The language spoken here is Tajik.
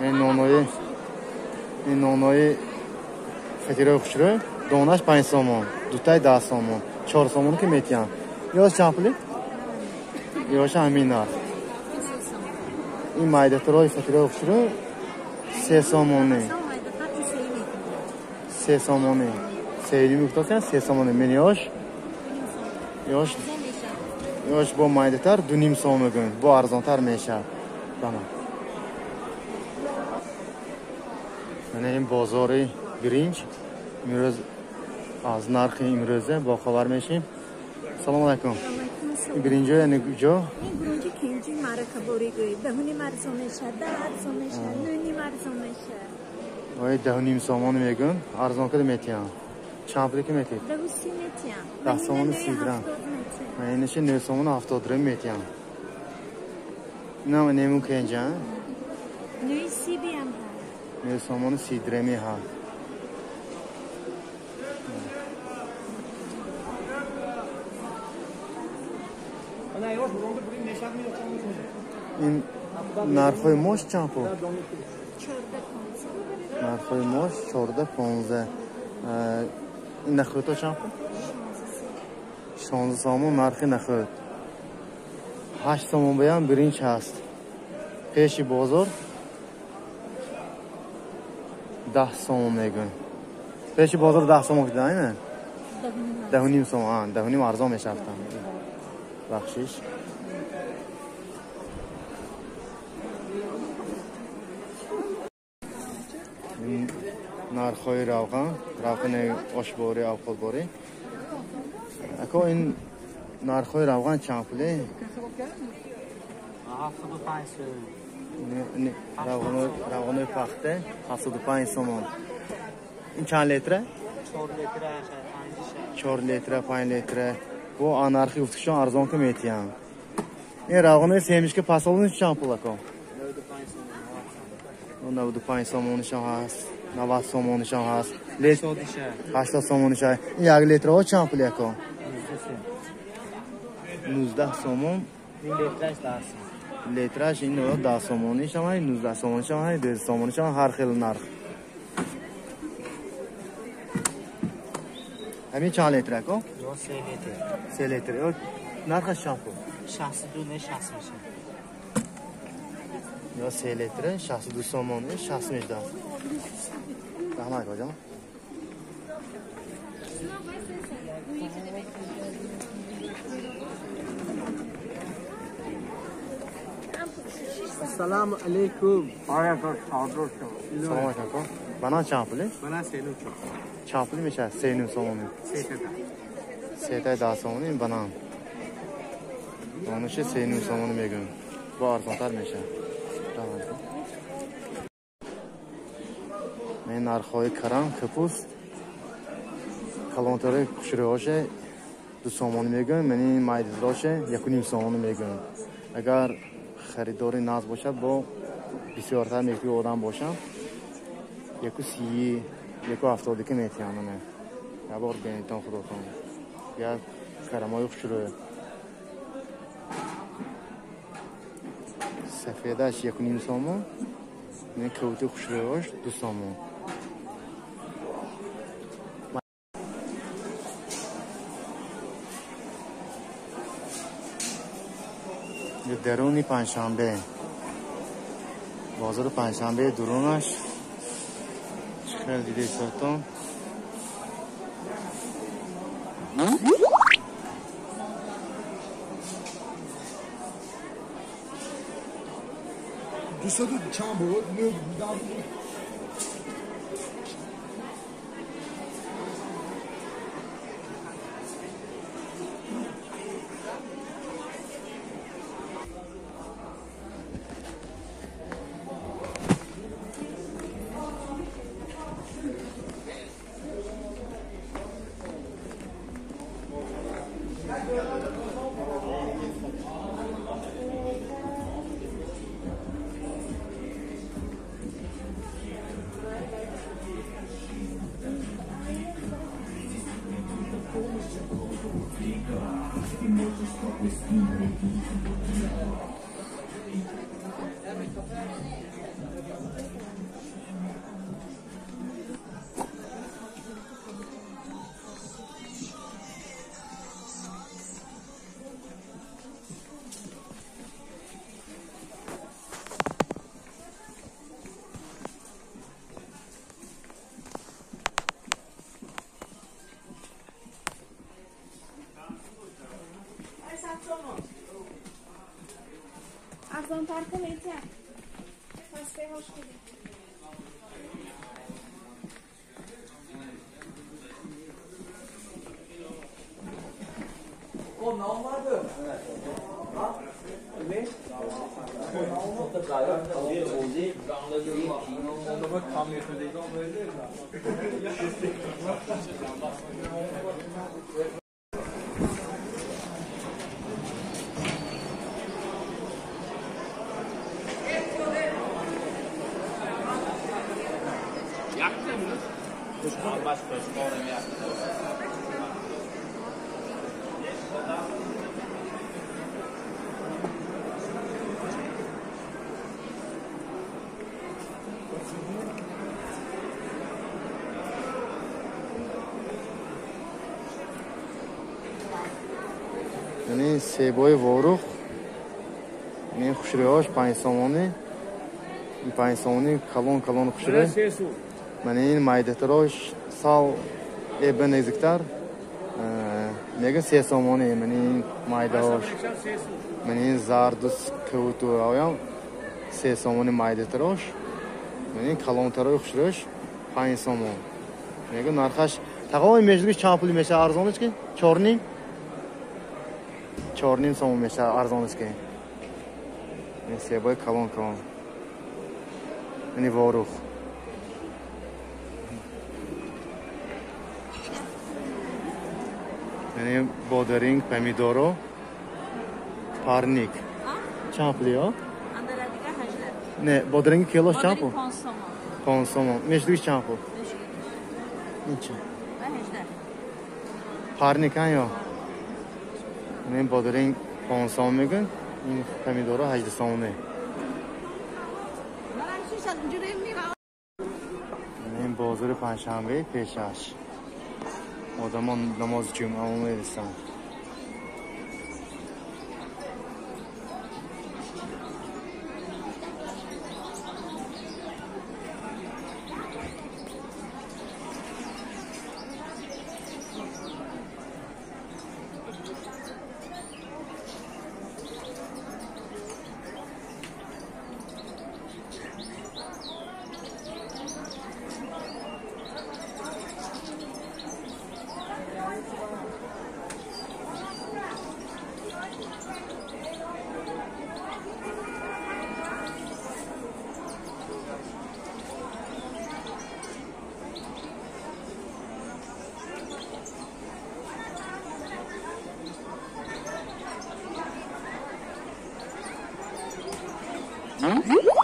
Ин нонои фатирои хушрӯ донаш 5 сомон, дутаи 10 сомон, 4 сомон ки метиҳанд. Ёз чанд пули? Ёша ҳамин нарх. Ин майдатарои фатирои хушрӯ 3 сомонӣ. 3 сомонӣ. Сейним гуфтасян 3 сомонӣ. Мен ёш ёш ёш бо майдатар 2.5 сом мегӯянд. Бо арзонтар мешавад. Бана. Мана ин бозори биринҷ. Имрӯз аз нархи имрӯза бохабар мешем. Салом алайкум. Ин биринҷо яъне куҷо? Ин биринҷи кенҷи маъракаборӣ гӯй. 10.5 арзон мешавад, 10 арзон мешавад, 9.5 арзон мешавад. Ой, 10.5 сомон мегӯянд. Арзон када метиҳанд. Чанд пуле ки метиҳед? 10.30 метиҳам. 10 сомону 30 дирам. Инаши 9 сомону 70 дирам метиҳам. Инам нему кенҷа? 9.30 биям ҳа. 9 сомону 30 дирами ҳа. Ин нархҳои мош чанд пул? 14.15. Нархҳои мош 14.15. Ин нахӯдҳо чанд пул? 16 сомон нархи нахӯд. 8 сомон баям биринҷ ҳаст. Пеши бозор 10 сомон мегӯянд. Пеши бозор 10 сомон кида, айна? 10.5 сомон. 10.5 арзон мешавад. Бахшиш. Нархҳои равған, равғани ошборӣ, овқотборӣ. Ако ин нархҳои равған чанд пуле? 75 сом. Равғанои пахта 75 сомон. Ин чанд литра? 4 литра, 4 литра, 5 литра. Бо нархи гуфтушон арзон ки метиҳанд. Ин равғанои семишка пасолун чанд пул ако? 95 сомон. 95 сомонишон ҳаст. 90 сомонишон ҳаст. 80 сомонишон. Ин як литраҳо чанд пул ако? 19 сомон. Ин литраш 10 сом. Литраш ин 10 сомонишон ҳаст, 19 сомонишон ҳаст, 20 сомонишон, ҳар хел нарх. Ҳамин чанд литр ако? 3 литр. 3 литр. Нархаш чанд пул? 62 не 60 мешавад. Ё 3 литр 62 сомон, 60 мешавад. Раҳмат акоҷон. Ассалому алайкум. Салом алайкум ако. Банан чанд пуле? Банан 3.5. Чанд пуле мешавад? 3.5 сомонӣ. 3 10 сомонӣ ин банан. Донаши 3.5 сомонӣ мегӯям. Бо арзонтар мешавад. Раҳмат. Мен нархҳои карам, капуст, калонтари хушрӯҳоше 2 сомонӣ мегӯям, ман ин майдизроше 1.5 сомонӣ мегӯям. Агар харидори наз бошад, бо бисёртар мекӯи одам бошам, 1.30, 1.70 ки метиҳам. Як бор бинитон худотон. Як карамои хушрӯ. Сафедаш 1.5 сомон, ин кавути хушрӯҳош 2 сомон. Даруни панҷшанбе, бозори панҷшанбе дурунаш чӣ хел дида истодтон. Дусаду чанд буд? Яъне себои ворух, ин хушрӯяш 5 сомонӣ, ин 5 сомонӣ калон калон хушрӯй. Мана ин майдатарош сал эба незиктар, мега 3 сомонӣ. Мана ин майдаош, мана ин зарду кавутураоям 3 сомонӣ майдатарош, мана ин калонтарои хушрӯяш 5 сомон. Мега нархаш тағои мешудгиш чанд пул мешавад арзонаш ки? 4.5? 4.5 сомон мешавад арзонаш ки. Ин себои калон калон. Ини ворух. Яъне бодаринг, помидоро, парник. Чанд пул ё? Не, бодаринги килош чанд пул? 5 сомон. Мешудгиш чанд пул? Ин чи? Парник ан ё? Ин бодаринг 5 сомон мегӯянд, ин помидоро 18 сомонӣ. Ин бозори панҷшанбе пешаш. Одамон намози ҷумъа мерисанд. Mm-hmm.